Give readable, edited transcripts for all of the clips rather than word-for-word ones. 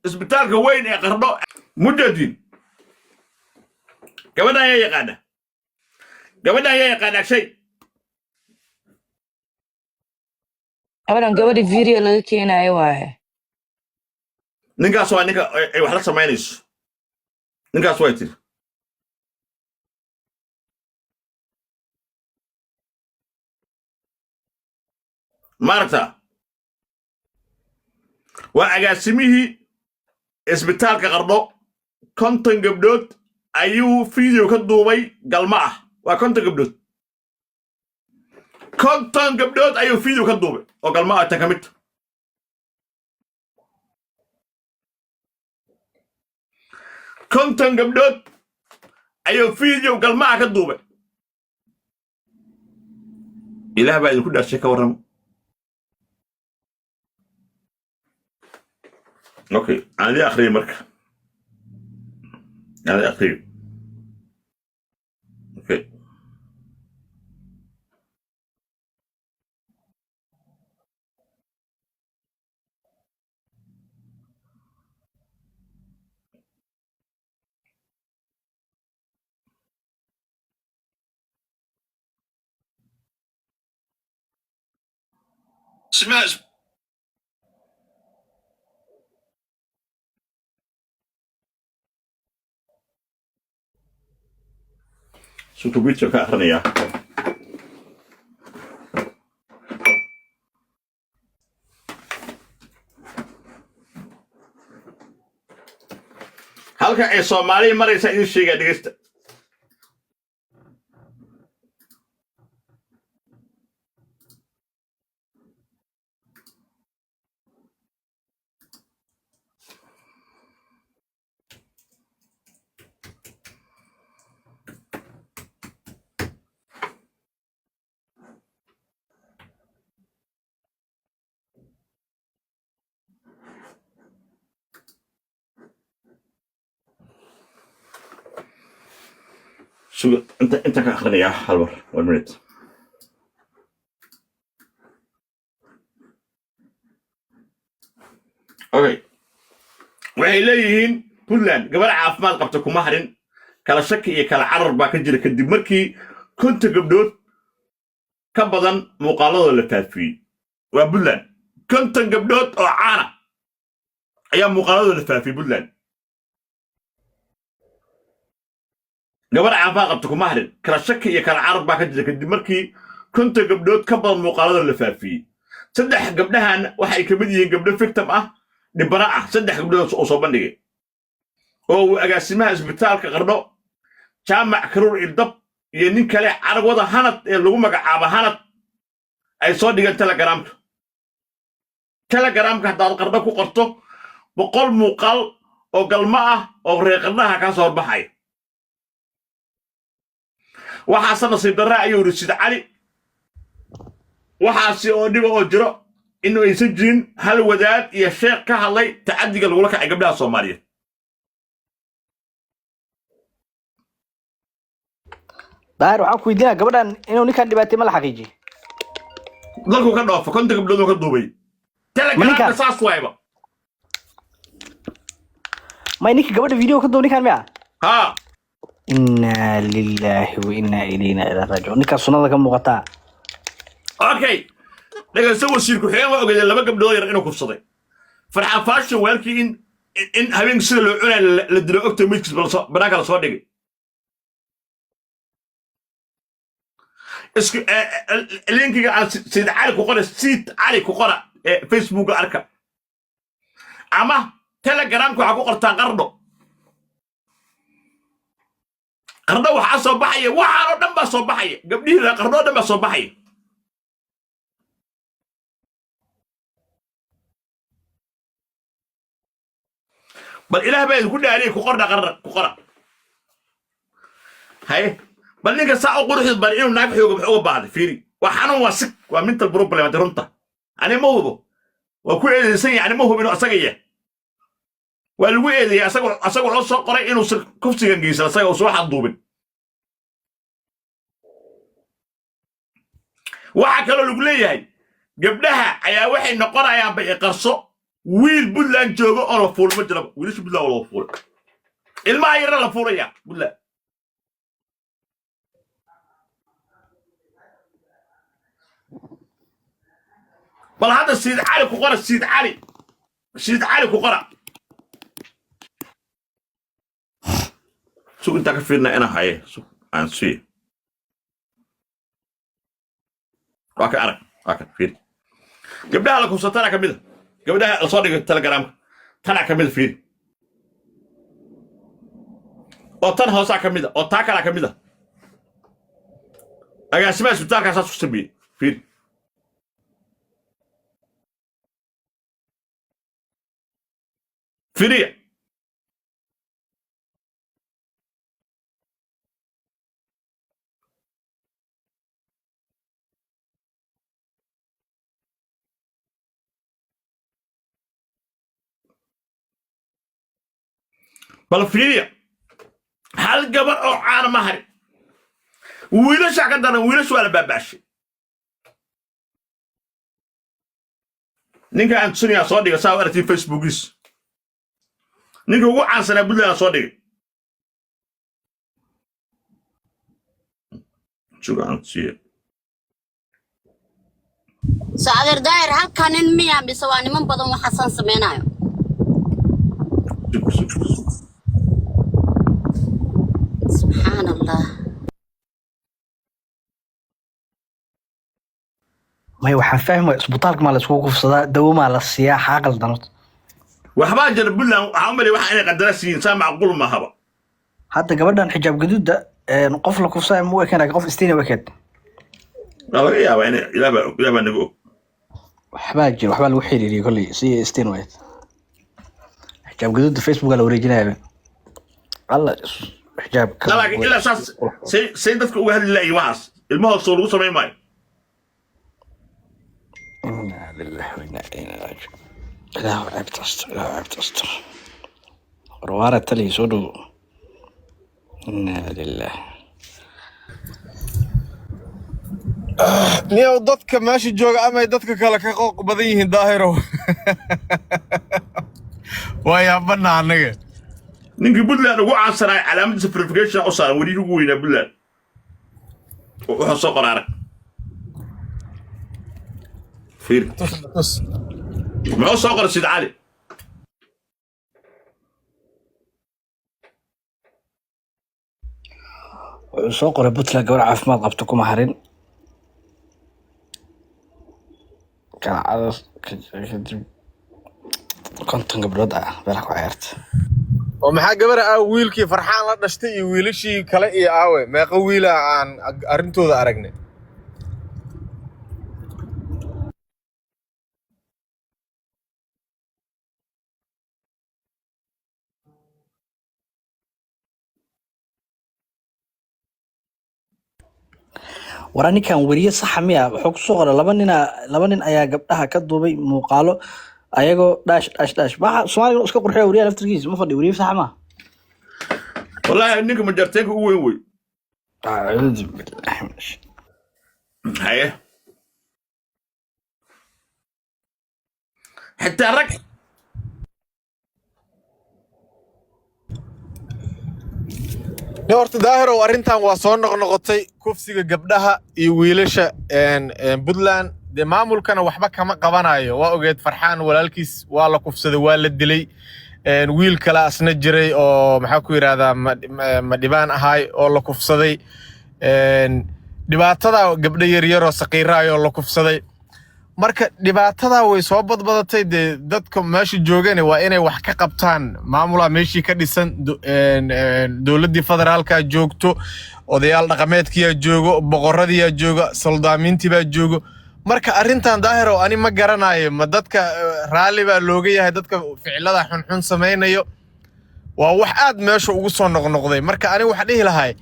Isbitaalka weyn ee Qardho. Mujadin, gabadhan yaa yaqaana? Gabadhan yaa yaqaana? Agshay. Gabadhan gabadhi video laga keenaayo waaye. Ninkaas waa ninka ay wax la samaynayso. Ninkaas way tiri. Maaragta, waa agaasimihii isbitaalka Qardho. 50 gabdhood ayuu video ka duubay galma ah. Waa 50 gabdhood. 50 gabdhood ayuu video ka duubay oo galma ah. Tan ka mid 50 gabdhood ayuu video galma ah ka duubay. Ilaah baa idinku dhaarshay, ka warrama. Okay, aan idin akhriyay marka, aan idin akhriyo. Okay. Sukubicho ka akhrinayaa. Halka ay Soomaaliya maraysa idin sheegaa, dhegeysta. Suga, inta ka akhrinayaa hal mar. One minute. Okay, waxay leeyihiin Puntland gabadh caafimaad qabta kuma harin. Kala shaki iyo kala carar baa ka jira kadib markii 50 gabdhood ka badan muuqaaladooda la faafiyey. Waa Puntland. 50 gabdhood oo caana ayaa muuqaaladooda la faafiyey. Puntland gabadh caafimaad qabta kuma harin. Kala shaki iyo kala carar baa ka jira kadib markii 50 gabdhood ka badan muuqaaladooda la faafiyey. Saddex gabdhahan waxay ka mid yihiin gabdho victim ah, dhibana ah. Saddex gabdhood oo soo bandhigay oo uu agaasimaha isbitaalka Qardho, Jaamac Karuur Ildab, iyo nin kale caragwada Hanad ee lagu magacaabo Hanad ay soo dhigeen Telegramka. Telegramka haddaad Qardho ku qorto, 100 muuqaal oo galmo ah oo reer Qardhaha kaa soo horbaxaya. Waxaase nasiib darra, ayuu yidhi Sid Cali, waxaasi oo dhiba oo jiro inuu aysan jirin hal wadaad iyo sheekh ka hadlay tacaddiga lagula kacay gabdhaha Soomaaliyeed. Daahir, waxaan ku weydiinaa, gabadhan inuu ninkan dhibaatay ma la xaqiijiyey? Dalku ka dhoofo, 50 gabdhood oo ka duubay Ma Telegramka. ninkaan? Saas waayba. May, ninka gabadha video ka duub ninkan miya? Haa. Inaa lilaahi wa inaa ilayna ilaa raajicuun. Ninkaas sunnada ka muuqataa. Okay, dhegeyso. Wasiir ku-xigeen waa ogeedeen laba gabdhood yar inuu kufsaday. Farxan Fashion weelkii in habeenkii sida loo cunayo la dilo ogta, midkiis banaanka lasoo dhigay. Isku linkiga aan Sayid Cali ku qora, Siid Cali ku qora ee Facebooka arka, ama Telegramka waxaa ku qortaan Qardho. Qardho waxaa soo baxaya, waxaan oo dhan baa soo baxaya. Gabdhihii reer Qardho oo dhan baa soo baxaya. Bal Ilaah baa idinku dhaariyay, ku qordha Qardho ku qora. Haye, bal ninka saa u quruxda bal inuu naag xooga muxuu uga baahday? Fiiri, waa xanuun, waa sick, waa mental problem. Hadii runta ani ma hubo, waa ku eedeysan yahay. Ani ma hubo inuu asaga yahay. Waa lagu eedeeyay. Asaga wuxuu soo qoray inuusan kufsigan geysan, asaga uusan waxaan duubin. Waxaa kaloo lagu leeyahay gabdhaha ayaa waxay noqonayaan bay qarso. Wiil Puntland jooga oo la fuulay ma jiraba. Wiilasha Puntland waa la fuulay, ilmaha yarna la fuulaya Puntland. Bal hadda Siid Cali ku qora, Siid Cali, Siid Cali ku qora. Sug, intaa ka fiirnaa inaan haye. Sug aan siiyo. Waa ka arag, waa kan, fiiri. Gabdhaha la kufsatana ka mida, gabdhaha lasoo dhigay Telegramka tanaa ka mida. Fiiri, oo tan hoosaa ka mida, oo taa kalaa ka mida. Agaasimaha isbitaalkaa saas ku sameeyey. Fiiri, fiiriya. Bal fiiriya, hal gabar oo caana ma harin. Wiilashaa ka daran, wiilashu waa la baabaashay. Ninka aan tusinayaa soo dhiga, saa u aragtay Facebookiis, ninka ugu caansanaa Puntland soo dhigay. Suga aan tusiye. So adeer Daahir, halkaa nin miyaa mise waa niman badan waxaasaan samaynayo? Sug, sug, sug. Subxaan Allah. May, waxaan fahmi waaya, isbitaalka maa la iskugu kufsadaa? Dawo maa la siiyaa? Xaa qaldan horta? Waxbaa jira Puntland. Waxaa u malay waxa inay qandaraas yihiin, saa macquul mahaba. Hadda gabadhan xijaab gaduuda qof la kufsaya ma u ekeen, laakiin qof istiina u ekeed. Waa laga yaabaa inay, Ilaah baa og, Ilaah baa naga og. Waxbaa jira, waxbaa lagu xiriiriyey kolley si istiin wayd. Xijaab gaduuda Facebooka la wareejinaya alla xijaabka. Laakiin ilaa saas say dadka uga hadli laayihin, waxaas ilmahooda soo lagu samayn maayo. Inna lillahi wa inna ilayhi raaji'uun. Ilaahu ceebta astur, Ilaahu ceebta astur. Warwaara taliya soo dhow. Inna lillahi. Niyow, dadka meesha jooga amay dadka kale ka qooq badan yihiin, Daahirow? Waa yaabana annaga. Ninkii Puntland ugu caansanaa calaamadiisa verification u saaran, welihii ugu weynaa Puntland, wuxuu soo qoray arag, fiir. Tus, tus. Muxuu soo qoray Sid Cali? Wuxuu soo qoray Puntland gabar caafimaad qabto kuma harin. Kalacada kadib 50 gabdhood ah beelaha ku ciyaarta. Oo maxaa gabara ah wiilkii Farxaan la dhashtay iyo wiilashii kale iyo aawe? Meeqa wiila aan arrintooda aragnay? Waraa, ninkan weriye saxa miya? Wuxuu kusoo qoray laba nina, laba nin ayaa gabdhaha ka duubay muuqaalo ayagoo dhaash dhaash dhaash. Waxa Soomaaliga iska qurxiya. Weriyaha laftirkiisa ma fadhi, weriye saxa maaha. Wallaahi ninka majarteenka ugu weyn wey. Acuudu billahi min Haye, xitaa rag. Ne horta Daahirow, arrintan waa soo noqnoqotay, kufsiga gabdhaha iyo wiilasha een Puntland. Dee maamulkana waxba kama qabanayo. Waa ogeed Farxaan walaalkiis waa la kufsaday, waa la dilay. Wiil kale asna jiray oo maxaa ku yidhahdaa madhibaan ahaay oo la kufsaday. Dhibaatada gabdho yaryaroo saqiiraayoo la kufsaday. Marka dhibaatadaa way soo badbadatay. Dee dadka meesha joogana waa inay wax ka qabtaan. Maamulaa meeshii ka dhisan, dowladdii federaalka joogto, odayaal dhaqameedkiyaa joogo, boqoradiyaa jooga, soldaamiintiibaa joogo. Marka arrintan, Daahirow, ani ma garanayo, ma dadka raalli baa looga yahay dadka ficilada xunxun samaynayo? Waa wax aad meesha ugu soo noqnoqday. Marka ani waxa dhihi lahay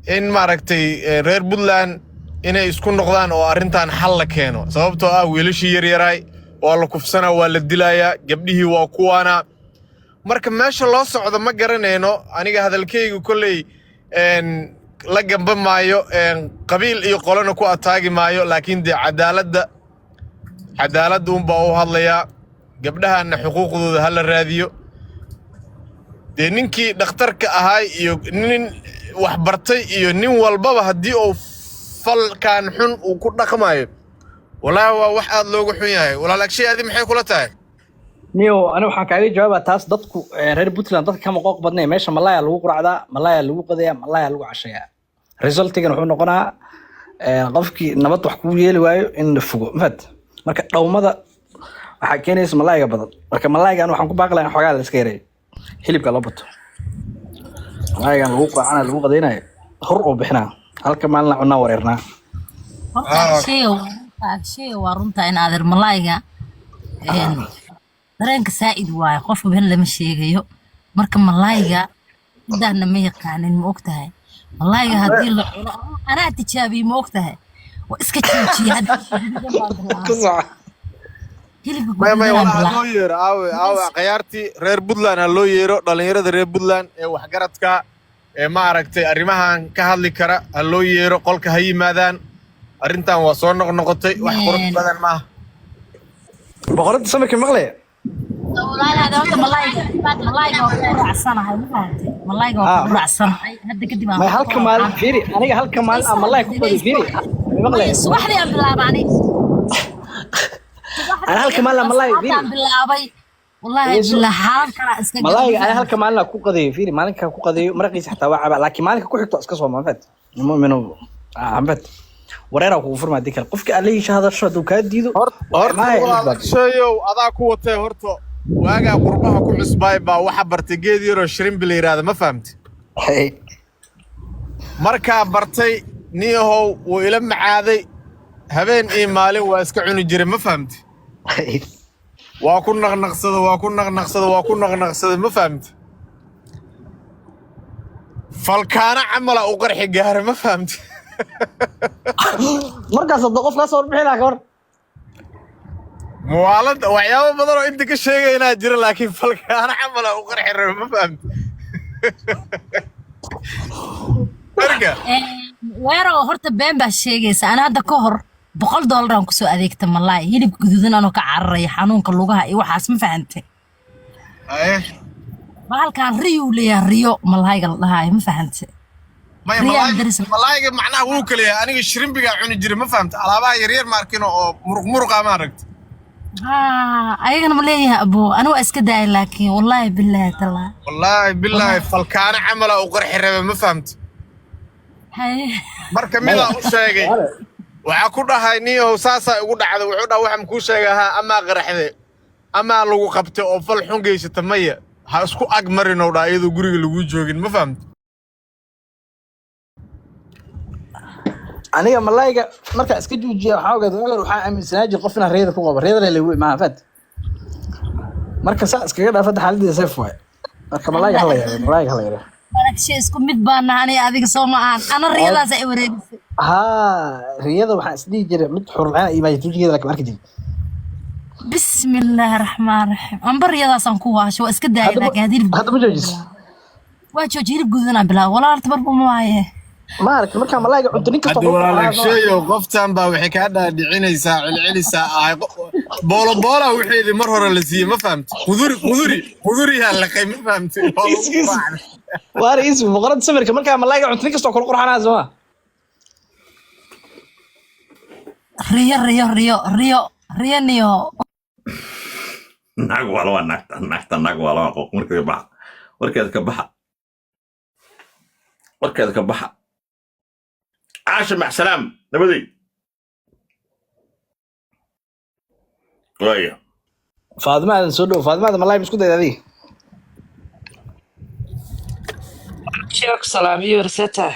in maaragtay reer Puntland inay isku noqdaan oo arrintan xal la keeno, sababtoo ah wiilashii yaryaraay waa la kufsanaa, waa la dilayaa, gabdhihii waa kuwaana. Marka meesha loo socdo ma garanayno. Aniga hadalkaygu kolley la gamba maayo, qabiil iyo qolona ku ataagi maayo, laakiin dee cadaaladda unbaa u hadlayaa. Gabdhahanna xuquuqdooda ha la raadiyo. Dee ninkii dhakhtarka ahaa iyo nin wax bartay iyo nin walbaba haddii uu falkan xun uu ku dhaqmayo, wallaahi waa wax aad looga xun yahay. Walaal Agshay, adi maxay kula tahay? Niyo, ani waxaan kaaga jawaabaa taas. Dadku reer Puntland dadka kama qooq badnay. Meesha malaya lagu quracdaa, malaya lagu qadayaa, malaya lagu cashayaa. Resultigan wuxuu noqonaa qofkii nabad wax kugu yeeli waayo in la fogo mafad. Marka dhawmada waxaa keenaysa malayga badan. Marka malaygan waxaan ku baaqi lahaa in xoogaa la iska yareeyo, hilibka loo bato. Malaygan lagu quracana, lagu qadaynayo, hor oo bixinaa halka maalin la cunaa wareernaa. Horta Agsheeyo, waa runta in adeer malayga dareenka saa'id waaye, qofka ben lama sheegayo. Marka malayga midaana ma yaqaanin, ma ogtahay? Malayga haddii la cuno, anaa tijaabiyey, ma ogtahay? Waa iska joojiyey hadda. Ku soco. Hilibka Maya, maya. guduudan Walaa ha bilaabay. loo yeero. Aawe, aawe akhyaartii reer Puntland? Ha loo yeero dhalinyarada reer Puntland ee waxgaradka ee ma aragtay arrimahan ka hadli kara. Ha loo yeero, qolka ha yimaadaan. Arrintan waa soo noqnoqotay, wax qurux badan maaha. Boqorada samirka maqlaya. Horta malayga waa ku raacsanahay, ma fahamtay? Malayga waa ku raacsanahay hadda kadib aan May, halka maalin fiiri, aniga halka maalin aan malay ku qadi, fiiri, maqlaya. Subaxdii aan bilaabay. Ana halka maalin aan malay fiiri. Aan bilaabay, wallahi billah, xaalad kala iska Malayga ana halka maalin aan ku qadayo, fiiri, maalinka ku qadayo maraqiisa xataa waa cabaa, laakiin maalinka ku xigto iska soo maafad mu'minu ambad wareeraa kugu furmaa. Dii kale qofka allihiisa hadasho hadduu kaa diido. Horta walaal sheeyow, adaa ku watay. Horta waagaa qurbaha ku cusbaay baa waxa bartay geed yaroo shrimbi la yidhaahda, ma fahamti? Markaa bartay, niyahow, wuu ila macaaday. Habeen iyo maalin waa iska cuni jiray, ma fahamti? Waa ku naqnaqsada, waa ku naqnaqsada, waa ku naqnaqsada, ma fahamti? Falkaana camala u qarxi gaara, ma fahamti? Markaas hadda qof kaa soo warbixi lahaa ka war. Muwaalada waxyaabo badan oo inta ka sheegaynaa jira, laakiin falkaana camala u qarxi raba, ma fahamti? Marka Weerow, horta been baa sheegaysa. Ana hadda ka hor $100 aan kusoo adeegta malaay hilib guduudan anoo ka cararaya xanuunka lugaha iyo waxaas, ma fahantay? Bahalkan riyuu leeyahay, riyo malaayga la dhahaayo, ma fahantay? Maya. Riyaan Malaayga daris. Malaayga macnaha wuu kala yahay. Aniga shrimbigaa cuni jiray, ma fahamta? Alaabaha yaryar ma arkino oo muruq muruqa, ma aragta? Haa, ayagana ma leeyahay abo. Anigu waa iska daayay, laakiin wallaahi bilaahi talaa. Wallaahi bilaahi, falkaana camala u qarxi rabe, ma fahamta? Haye. Marka midaa u sheegay, waxaa ku dhahay, niyahow, saasaa igu dhacday. Wuxuu dhaha, waxaan kuu sheegay haa, amaa qaraxde amaa lagu qabtay oo fal xun geysata. Maya, ha isku ag marinow dhaa iyadoo guriga laguu joogin, ma fahamta? Aniga malayga markaa iska joojiya, waxaa ogaad wagar waxaa aaminsanaa jir qof inaan reeda ku qabo, reedana lagu imaa fad. Marka saa iskaga dhaafada, xaaladdeeda safe waay. Marka malayga hala yareeyo, malayga hala yareeyo. Walaashay, isku mid baa nahay adiga, soo ma ahan? Ana riyadaas ay wareegisay. Haa, riyada waxaan isdhihi jiray mid xurlacaan iyo maajijigeeda, laakiin ma arki jirin. Bismillaahi raxmaan raxiim, amba riyadaasaan ku waasho, waa iska daayay. Hadda laakiin haddii hilib hadda ma joojis? Waa jooji, hilib guduudan aan bilaabo, walaa horta marba ma waaye. Ma aragti markaa malayga cunto nin kasta Hadda walaalagsheeyo, qoftan baa waxay kaa dhaadhicinaysaa celcelisaa ahay boolo boola waxeedii mar hore la siiyey, ma fahamti? Quduri quduri quduriyaa laqay, ma fahamti? Waa lagu raacay. Waana is boqorada samirka. Markaa malayga cunto nin kasta oo kula qurxanaa, soo ma? Riyo riyo riyo riyo riyo niyo. Naag waa laba, naagta naagta naag waa laba qof. Markeeda baxa, warkeeda ka baxa, warkeeda ka baxa. Caasha maxsalaam, nabadey waaya. Faadima aadan, soo dhow. Faadima aadan, malay ma isku dayda adiga? Sheekh salaamiyo rasata.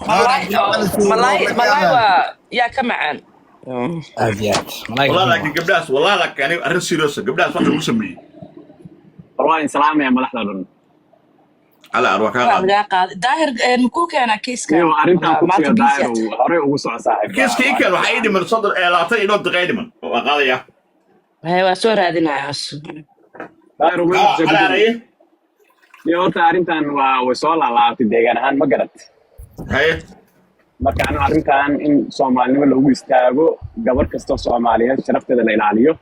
Malay malay malay waa yaa ka macaan. Aad iyo aad malayga. Wallah, laakiin gabdhahaas, wallah, laakiin aniga arrin serious ah, gabdhahaas wax lagu sameeyey. War waan salaamaya madaxda dhan. Ala arwaa kaa Waa qaaday. lagaa qaaday Daahir, makuu keenaa kiiska? Iyo arrintan Waa kufsiga maanta busy Daahir aad. uu horey ugu soco, saaxiib. Kiiska ii keen, waxaa ii dhiman 30 24 daqiiqa ii dhiman, waa qaadaya. Haye, waa soo raadinaya. Daahir ugu Ah, soo ala gudub. araye. Iyo horta arrintan waa way soo laalaabatay deegaan ahaan, ma garat? Haye. Marka anu arrintan in Soomaalinimo loogu istaago, gabar kastoo Soomaaliyeed sharafteeda la ilaaliyo,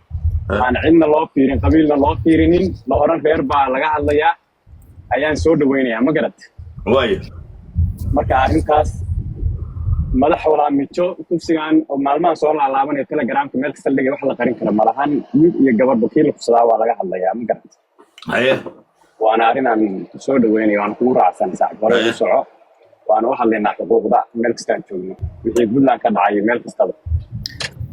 aan cidna loo fiirin, qabiilna loo fiirinin, la odhan reer baa laga hadlayaa, ayaan soo dhaweynayaa, ma garat? Waaya. Marka arrintaas madax walaa mijo kufsigan oo maalmahan soo laalaabanaya, Telegramka meel kasta dhigay, wax la qarin kara malahan. Wiil iyo gabadhba kii la kufsadaa waa laga hadlayaa, ma garat? Haye. Waana arrin aan soo dhaweynayo, waan kugu raacsan, saaxib. Hore u soco, waana u hadlaynaa xuquuqda meel kastaan joogno, wixii Puntland ka dhacayo meel kastaba.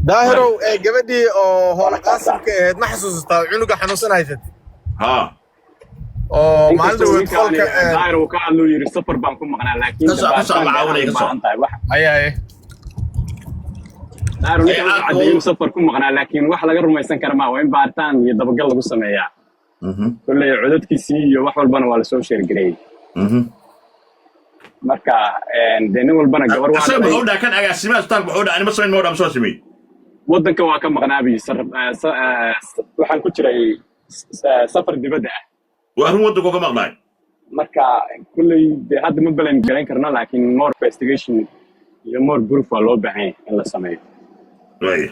Daahirow, ee gabadhii oo hoola Qaasimka ahayd ma xasuusataa, cunuga xanuunsan haysat? Ha. Oo maalin Inkastoo dhaweed ninkaan qolka Daahir uu ka hadluu yiri safar baan ku maqnaa, laakiin Ka soco, ka soco, macaawinaya, ka soco. baahan tahay wax. Haye haye. Daahir ninkaan wuxuu caddeeyey inuu safar ku maqnaa, laakiin wax laga rumaysan kara maa, waa in baaritaan iyo dabagal lagu sameeyaa. Kolley codadkiisii iyo wax walbana waa lasoo sheergareeyey. Marka dee nin walbana gabar waa Asaga dhalay. Muxuu dhaha kan agaasimaha isbitaalka? Muxuu dhaha? Anima samayn, ma dhaha, soo sameey. Waddanka waa ka maqnaa bi waxaan ku jiray safar dibadda ah. Waa run, waddanku ka maqnaay. Marka kulley dee hadda ma balan garayn karno, laakiin more investigation iyo more proof waa loo baahan yahay in la sameeyo. Waaya.